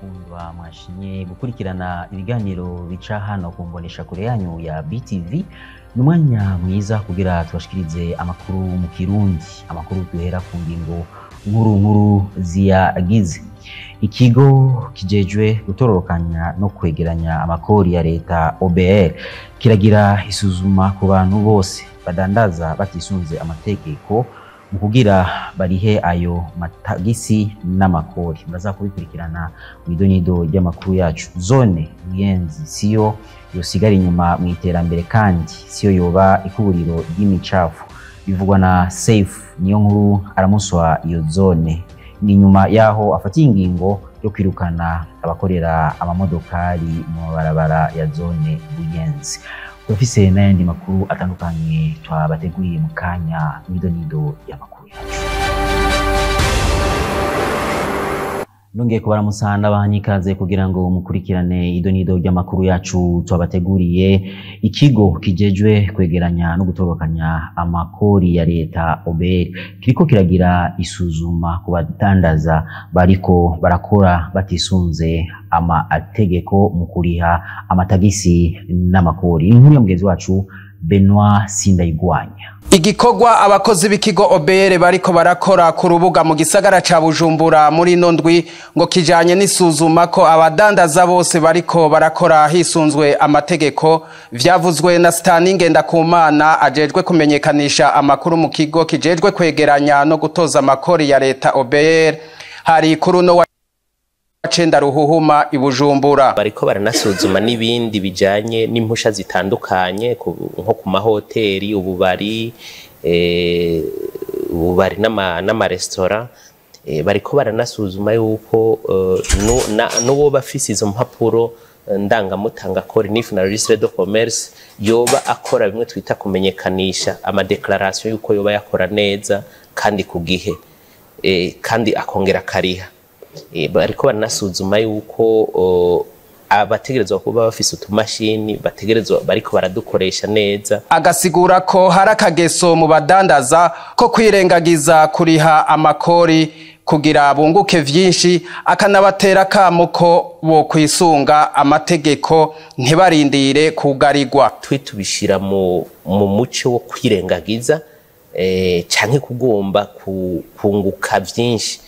Bakundwa mwashimye gukurikirana ibiganiro bica hano ku mbonesha kure yanyu ya BTV. Ni umwanya mwiza kugira tubashikirize amakuru mu Kirundi, amakuru duhera ku ngingo nkuru nkuru ziyagize. Ikigo kijejwe gutororokanya no kwegeranya amakori ya leta OBR kiragira isuzuma ku bantu bose badandaza batisunze amategeko mu kugira barihe ayo matagisi n'amakori. Muraza kubikurikirana mu idonido ry'amakuru yacu. Zone Buyenzi siyo yosigara inyuma mu iterambere kandi siyo yoba ikuburiro ry'imicafu, bivugwa na Safe niyo nkuru aramuswa iyo zone. Ni nyuma yaho afatiye ingingo yo kwirukana abakorera amamodokari mu mabarabara ya zone Buyenzi. Turafise n'ayandi makuru atandukanye twabateguriye mu kanya mw'idonido y'amakuru yacu. Nongeye kubaramutsa ndabaha ikaze kugira ngo mukurikirane idonido ry'amakuru yacu twabateguriye. Ikigo kijejwe kwegeranya no gutorokanya amakori ya leta OBR kiriko kiragira isuzuma ku badandaza bariko barakora batisunze amategeko mu kuriha amatagisi n'amakori. Inkuru ya mugenzi wacu Benoit Sindayigwanya. Igikorwa abakozi b'ikigo OBR bariko barakora ku rubuga mu gisagara ca Bujumbura muri ino ndwi ngo kijanye n'isuzuma ko abadandaza bose bariko barakora hisunzwe amategeko, vyavuzwe na Stani Ngendakumana ajejwe kumenyekanisha amakuru mu kigo kijejwe kwegeranya no gutoza amakori ya leta OBR. Hari kuri uno wa cenda Ruhuhuma i Bujumbura. Bariko baranasuzuma n'ibindi bijanye n'impusha zitandukanye nko ku mahoteli, ububari, ububari n'amaresitora. Bariko baranasuzuma yuko n'uwo bafise izo mpapuro ndangamutangakori NIF na registre de commerce yoba akora bimwe twita kumenyekanisha amadeclaration yuko yoba yakora neza kandi ku gihe, kandi akongera kariha. Bariko baranasuzuma yuko abategerezwa kuba bafise utumashini bategerezwa bariko baradukoresha neza. Agasigura ko hari akageso mu badandaza ko kwirengagiza kuriha amakori kugira bunguke vyinshi, akanabatera kamo ko bo kwisunga amategeko ntibarindire kugarirwa. Twe tubishira mu muco wo kwirengagiza canke kugomba kunguka vyinshi.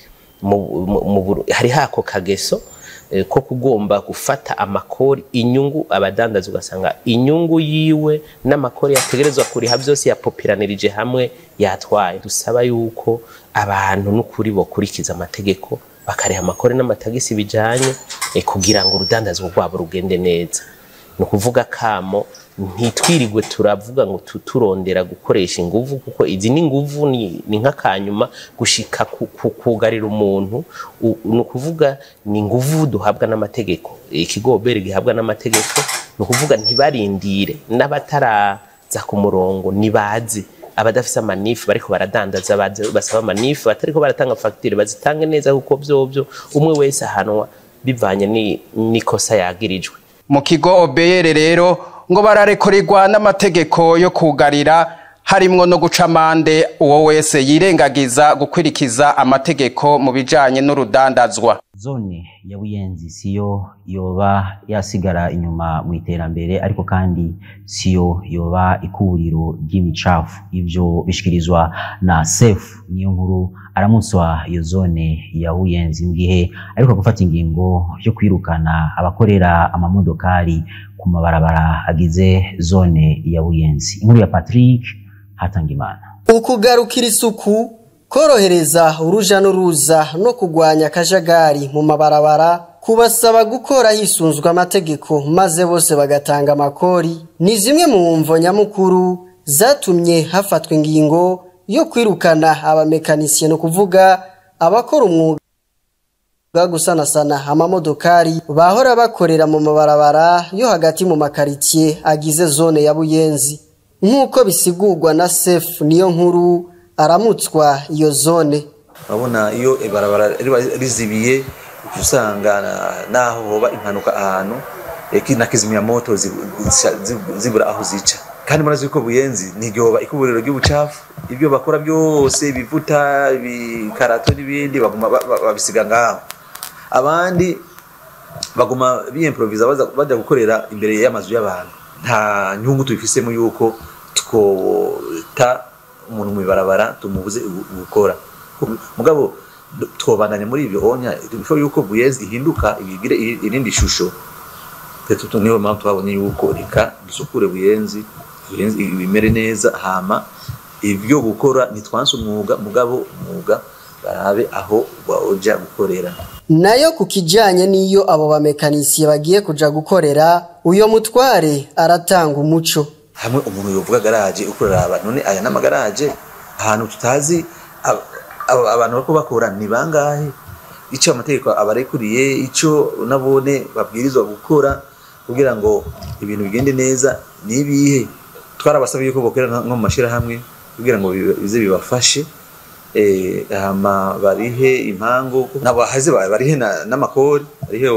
Hari hako kageso ko kugomba gufata amakori inyungu abadandaza, ugasanga inyungu yiwe n'amakori yategerezwa kuriha byose yapopiranirije hamwe yatwaye. Dusaba yuko abantu n'ukuri bokurikiza amategeko bakariha amakori n'amatagisi bijanye kugira ngo urudandazwa rwabo rugende neza. Ni ukuvuga kamo ntitwirigwe turavuga ngo tuturondera gukoresha inguvu, kuko izi ni nguvu ni nk'akanyuma gushika kugarira umuntu. Ni ukuvuga ni nguvu duhabwa n'amategeko, ikigo OBR gihabwa n'amategeko. Ni ukuvuga ntibarindire n'abataraza ku murongo nibaze, abadafise amanifu bariko baradandaza basaba amanifu, batariko baratanga fagitire bazitange neza, kuko vyovyo umwe wese ahanwa bivanye n'ikosa yagirijwe. Mu kigo OBR rero ngo bararekorerwa n'amategeko yo kugarira, harimwo no guca amande uwo wese yirengagiza gukwirikiza amategeko mu bijanye n'urudandazwa. Zone ya Buyenzi siyo yoba yasigara inyuma mu iterambere, ariko kandi siyo yoba ikuburiro ry'imicafu. Ivyo bishikirizwa na Safe niyo nkuru aramutswa iyo zone ya Buyenzi mu gihe ariko gufata ingingo yo kwirukana abakorera amamodokari ku mabarabara agize zone ya Buyenzi. Inkuru ya Patrick Hatangimana. Ukugarukira isuku, korohereza uruja n'uruza no kugwanya akajagari mu mabarabara, kubasaba gukora hisunzwe amategeko maze bose bagatanga amakori, ni zimwe mu mvo nyamukuru zatumye hafatwa ingingo yo kwirukana abamekanisiye, no kuvuga abakora umwuga gusanasana amamodokari bahora bakorera mu mabarabara yo hagati mu makaritsiye agize zone ya Buyenzi. Nk'uko bisigurwa na Sef niyo nkuru aramutswa iyo zone. Urabona iyo ibarabara rizibiye usanga naho hoba impanuka ahantu na kizimyamoto zibura aho zica. Kandi murazi ko Buyenzi ntiryoba ikuburiro ry'ubucafu, ibyo bakora byose ibivuta ibikarato n'ibindi baguma babisiga ngaho. Abandi Baguma biyimproviza baza gukorera imbere y'amazu y'abantu. Nta nyungu tubifisemo yuko twota umuntu mw'ibarabara tumubuze gukora. Mugabo twobandanya muri ibyo onya before yuko Buyenzi ihinduka ibigire irindi shusho. Tutu niyo mpamvu twabonye yuko reka dusukure Buyenzi, Buyenzi bimere neza, hama ibyo gukora ntitwanse umwuga, mugabo umwuga barabe aho baoja gukorera. Nayo ku kijanye n'iyo abo bamekanisiye bagiye kuja gukorera, uyo mutware aratanga umuco. Hamwe umuntu yovuga garage ukuraraba, none aya n'amagaraje ahantu tutazi abantu bariko bakora ni bangahe, ico amategeko abarekuriye, ico nabone babwirizwa gukora kugira ngo ibintu bigende neza nibihe. Twarabasabye yuko bokorera nko mu mashirahamwe kugira ngo bize bibafashe, hama barihe impango n'abahaze barihe n'amakori, barihe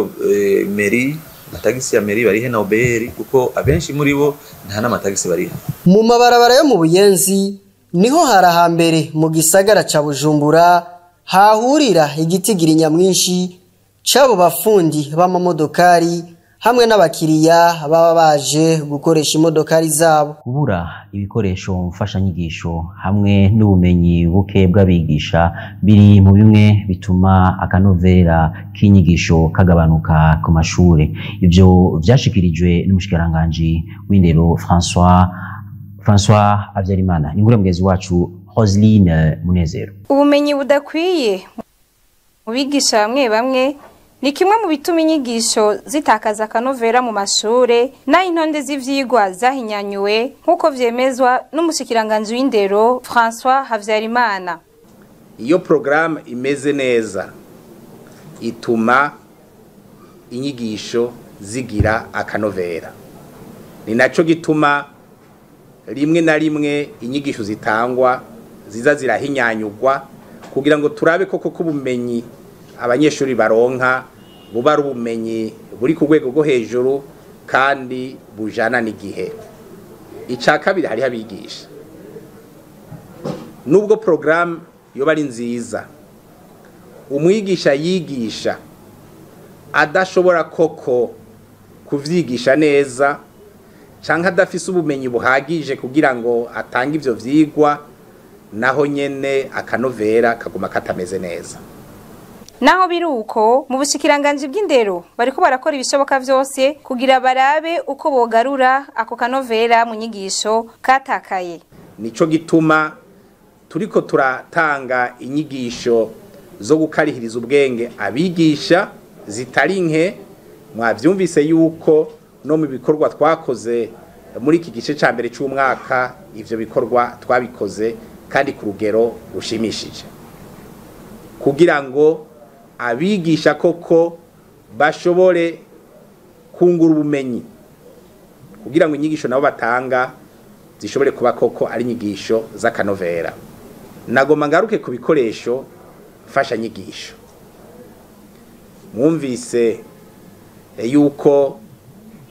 meri, amatagisi ya meri, barihe na OBR, kuko abenshi muri bo nta n'amatagisi bariha. Mu mabarabara yo mu Buyenzi niho harahambere mu gisagara ca Bujumbura hahurira igitigiri nyamwinshi c'abo bafundi b'amamodokari hamwe n'abakiriya baba baje gukoresha imodokari zabo. Kubura ibikoresho mfashanyigisho hamwe n'ubumenyi buke bw'abigisha biri mu bimwe bituma akanovera k'inyigisho kagabanuka ku mashure. Ivyo vyashikirijwe n'umushikiranganji w'indero François Habyarimana. Inkuru ya mugenzi wacu Roseline Munezero. Ubumenyi budakwiye mu bigisha bamwe bamwe ni kimwe mu bituma inyigisho zitakaza akanovera mu mashure, naho intonde z'ivyigwa zahinyanyuwe nk'uko vyemezwa n'umushikiranganji w'indero François Habyarimana. Iyo programme imeze neza ituma inyigisho zigira akanovera. Ni naco gituma rimwe na rimwe inyigisho zitangwa ziza zirahinyanyugwa kugira ngo turabe koko ko ubumenyi abanyeshuri baronka buba ari ubumenyi buri ku rwego rwo hejuru kandi bujana n'igihe. Ica kabiri, hariho abigisha. Nubwo programme yoba ari nziza, umwigisha yigisha adashobora koko kuvyigisha neza canke adafise ubumenyi buhagije kugira ngo atange ivyo vyigwa, naho nyene akanovera kaguma katameze neza. Naho biruko mu bushikiranganji bw'indero bariko barakora ibishoboka vyose kugira barabe uko bogarura ako kanovera mu nyigisho katakaye. Nico gituma turiko turatanga inyigisho zo gukarihiriza ubwenge abigisha zitari nke. Mwavyumvise yuko no mu bikorwa twakoze muri iki gice ca mbere c'umwaka ivyo bikorwa twabikoze kandi ku rugero rushimishije, kugira ngo abigisha koko bashobore kungura ubumenyi, kugira ngo inyigisho nabo batanga zishobore kuba koko ari inyigisho z'akanovera. Nagoma ngaruke ku bikoresho mfashanyigisho. Mwumvise yuko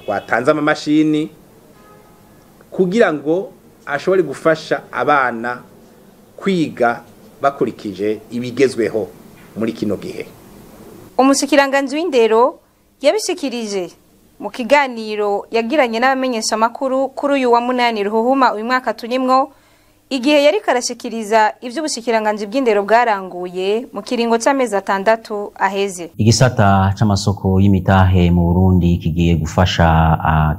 twatanze amamashini kugira ngo ashobore gufasha abana kwiga bakurikije ibigezweho muri kino gihe. Umushikiranganji w'indero yabishikirije mu kiganiro yagiranye n'abamenyesha makuru kuri uyu wa 8 Ruhuhuma uyu mwaka turimwo, igihe yari karashikiriza ivy'ubushikiranganji bw'indero bwaranguye mu kiringo c'amezi 6 aheze. Igisata c'amasoko y'imitahe mu Burundi kigiye gufasha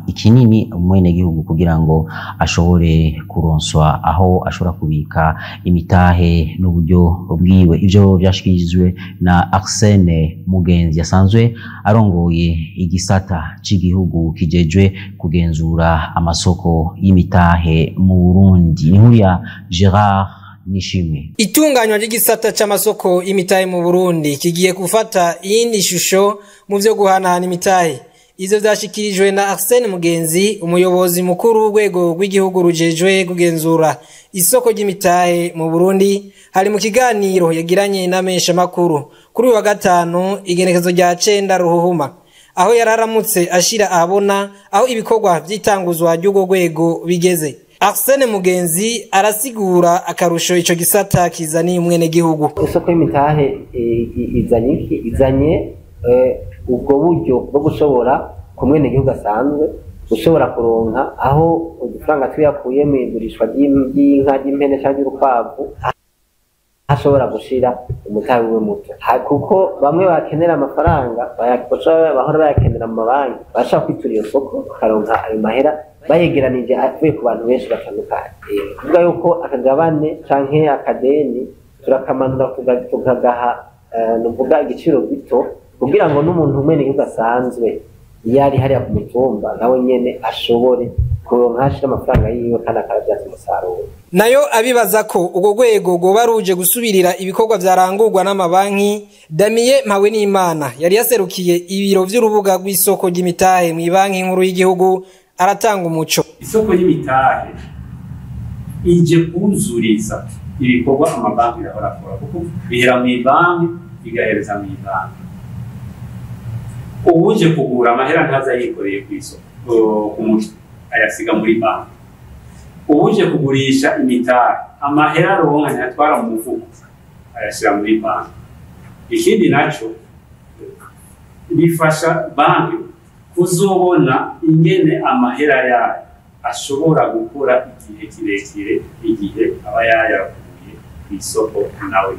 ikinini umwenegihugu kugira ngo ashobore kuronswa aho ashobora kubika imitahe n'uburyo bwiwe. Ivyo vyashikirijwe na Arsene Mugenzi yasanzwe arongoye igisata c'igihugu kijejwe kugenzura amasoko y'imitahe mu Burundi. Ni inkuru ya Gerard Nishimwe. Itunganywa ry'igisata c'amasoko y'imitahe mu Burundi kigiye gufata iyindi shusho mu vyo guhanahana imitahe. Ivyo vyashikirijwe na Arsene Mugenzi, umuyobozi mukuru w'urwego rw'igihugu rujejwe kugenzura isoko ry'imitahe mu Burundi, hari mu kiganiro yagiranye n'amenyesha makuru kuri uyu wa gatanu igenekezo rya 9 Ruhuhuma, aho yararamutse ashira ahabona aho ibikorwa vy'itanguzwa ry'urwo rwego bigeze. Arsene Mugenzi arasigura akarusho ico gisata kizaniye umwenegihugu. Isoko y'imitahe izanye iki? Izanye Ubwo buryo bwo gushobora ku mwenegihugu asanzwe ushobora kuronka aho udufaranga tuyakuye mu igurishwa ry'inka, ry'impene cyangwa ry'urukwavu, ashobora gushira umutahe wiwe muto, kuko bamwe bakenera amafaranga bahora bayakenera mu mabanki, bashaka kwitura iyo soko bakaronka ayo mahera bayegeranije avuye ku bantu benshi batandukanye. Kuvuga yuko akagabane canke akadeni turakamanura tukagaha nuvuga igiciro gito, kugira ngo n'umuntu umwenegihugu asanzwe iyo ari hariya ku mutumba nawe nyene ashobore kuronka ashira amafaranga yiwe kandi akabyaza umusaruro. Nayo abibaza ko urwo rwego rwoba ruje gusubirira ibikorwa vyarangurwa n'amabanki, Damien Mpawenimana yari yaserukiye ibiro vy'urubuga rw'isoko ry'imitahe mw'ibanki nkuru y'igihugu aratanga umuco. Isoko y'imitahe ije kuzuriza ibikorwa amabanki yahora akora, kuko bihera mw'ibanki bigahereza mw'ibanki. Uwuje kugura amahera ntaza yikoreye kw'isoko ku mutwe, ayasiga muri banki. Uwuje kugurisha imitahe amahera aronka ntayatwara mu mufuko, ayashyira muri banki. Ikindi naco bifasha banki kuzobona ingene amahera yayo ashobora gukora igihe kirekire, igihe aba yayakuye kw'isoko nawe.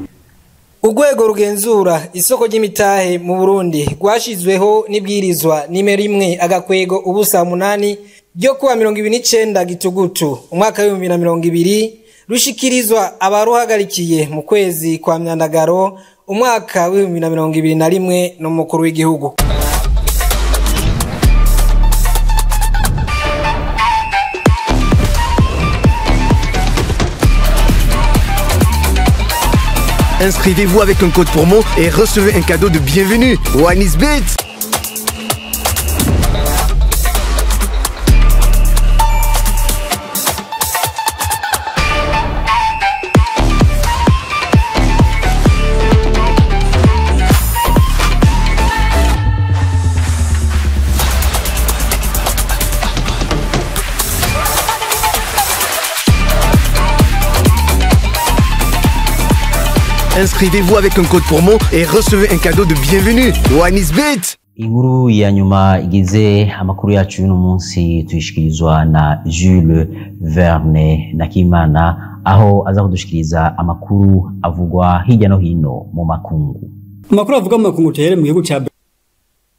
Urwego rugenzura isoko ry'imitahe mu Burundi rwashizweho n'ibwirizwa nimero 1-08 ryo kuwa 29 Gitugutu umwaka wa 2020, rushikirizwa abaruhagarikiye mu kwezi kwa Myandagaro umwaka wa 2021 n'umukuru w'igihugu. Inscrivez-vous avec un code promo et recevez un cadeau de bienvenue. One is Bet. Inscrivez-vous avec un code promo et recevez un cadeau de bienvenue. One is Bet. Inkuru ya nyuma igize amakuru yacu y'uno munsi tuyishikirizwa na Jules Verne Nakimana, aho aza kudushikiriza amakuru avugwa hirya no hino mu makungu. Amakuru avuga mu makungu tuhere mu gihugu ca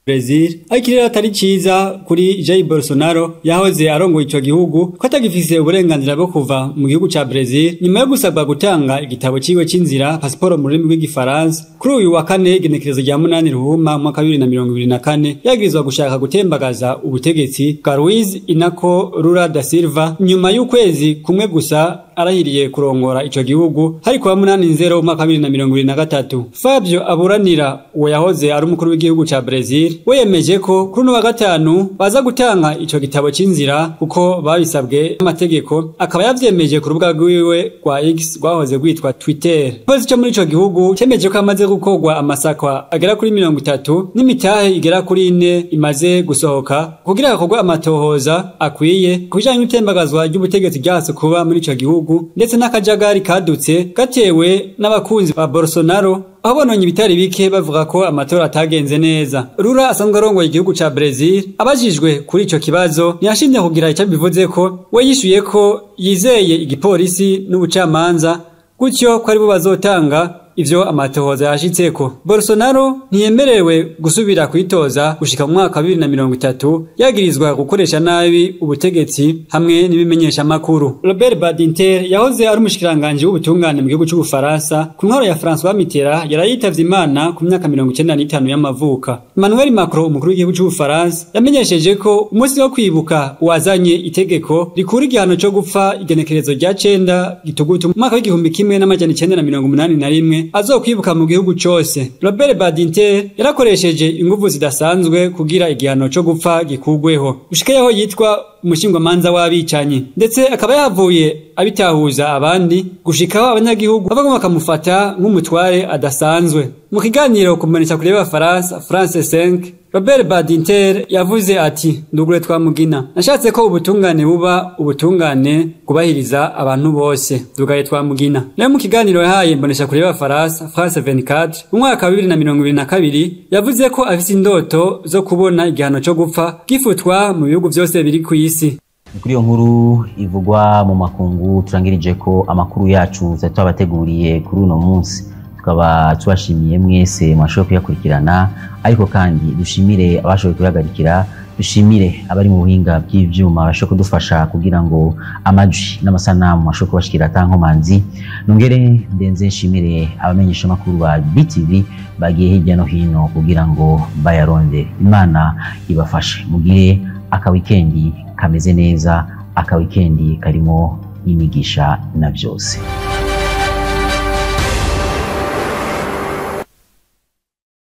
Brazil, ariko rero atari ciza kuri Jair Bolsonaro yahoze arongoye ico gihugu, ko atagifise uburenganzira bwo kuva mu gihugu ca Brazil nyuma yo gusabwa gutanga igitabo ciwe c'inzira, pasiporo mu rurimi rw'igifaransa, kuri uyu wa kane igenekerezo rya 8 Ruhuma mwaka 2024, yagirizwa gushaka gutembagaza ubutegetsi bwa Luiz Inacio Lula da Silva nyuma y'ukwezi kumwe gusa arahiriye kurongora ico gihugu, hari kuwa 8 Nzero mwaka 2023. Fabio aburanira uwo yahoze ari umukuru w'igihugu ca Brazil weyemeje ko kuri wa gatanu baza gutanga ico gitabo c'inzira kuko babisabwe amategeko, akaba yavyemeje ku rubuga rwiwe rwa X rwahoze rwitwa Twitter. Polisi cyo muri ico gihugu cemeje ko amaze gukorwa amasakwa agera kuri 30 n'imitahe igera kuri 4 imaze gusohoka kugira hakorwe amatohoza akwiye kubijanye n'itembagazwa ry'ubutegetsi ryahase kuba muri ico gihugu, ndetse n'akajagari kadutse gatewe n'abakunzi ba Bolsonaro aho bononye ibitari bike bavuga ko amatora atagenze neza. Lula asanzwe arongoye igihugu ca Brazil abajijwe kuri ico kibazo ntiyashimye kugira icyo bivuze ko we yishuye ko yizeye igipolisi n'ubucamanza, gutyo ko aribo bazotanga ivyo amatohoza yashitseko. Bolsonaro ntiyemerewe gusubira kwitoza gushika mu mwaka wa 2030, yagirizwa gukoresha nabi ubutegetsi hamwe n'ibimenyesha makuru. Robert Badinter yahoze ari umushikiranganje w'ubutungane mu gihugu c'Ubufaransa ku ntwaro ya François Mitterrand, yarayitavye Imana ku myaka 95 y'amavuka. Emmanuel Macron umukuru w'igihugu c'Ubufaransa yamenyesheje ko umunsi wo kwibuka wazanye itegeko rikura igihano co gupfa igenekerezo rya 9 Gitugutu mu mwaka w'igihumbi 1981 azokwibuka mu gihugu cose. Robert Badinter yarakoresheje inguvu zidasanzwe kugira igihano co gupfa gikugweho. Gushika yaho yitwa umushingwamanza w'abicanyi, ndetse akaba yavuye abitahuza abandi gushikaho abanyagihugu bavagamo bakamufata nk'umutware adasanzwe. Mu kiganiro kumanisha kure y'Abafaransa France 5, Robert Badinter yavuze ati: "Ndugure Twamugina, nashatse ko ubutungane buba ubutungane kubahiriza abantu bose. Ndugaye Twamugina." Nayo mu kiganiro yahaye mbonesha kure y'Abafaransa France 24 mu mwaka wa 2022, yavuze ko afise indoto zo kubona igihano co gupfa gifutwa mu bihugu vyose biri kw'isi. Kuri iyo nkuru ivugwa mu makungu turangirije ko amakuru yacu twari twabateguriye kuri uno munsi, tukaba tubashimiye mwese mwashoboye kuyakurikirana, ariko kandi dushimire abashoboye kuyahagarikira, dushimire abari mu buhinga bw'ivyuma bashoboye kudufasha kugira ngo amajwi n'amasanamu ashobore kubashikira ata nkomanzi. Nongere ndenze nshimire abamenyeshamakuru ba BTV bagiye hirya no hino kugira ngo bayarondere. Imana ibafashe, mugire aka wikendi kameze neza, aka wikendi karimo imigisha na byose.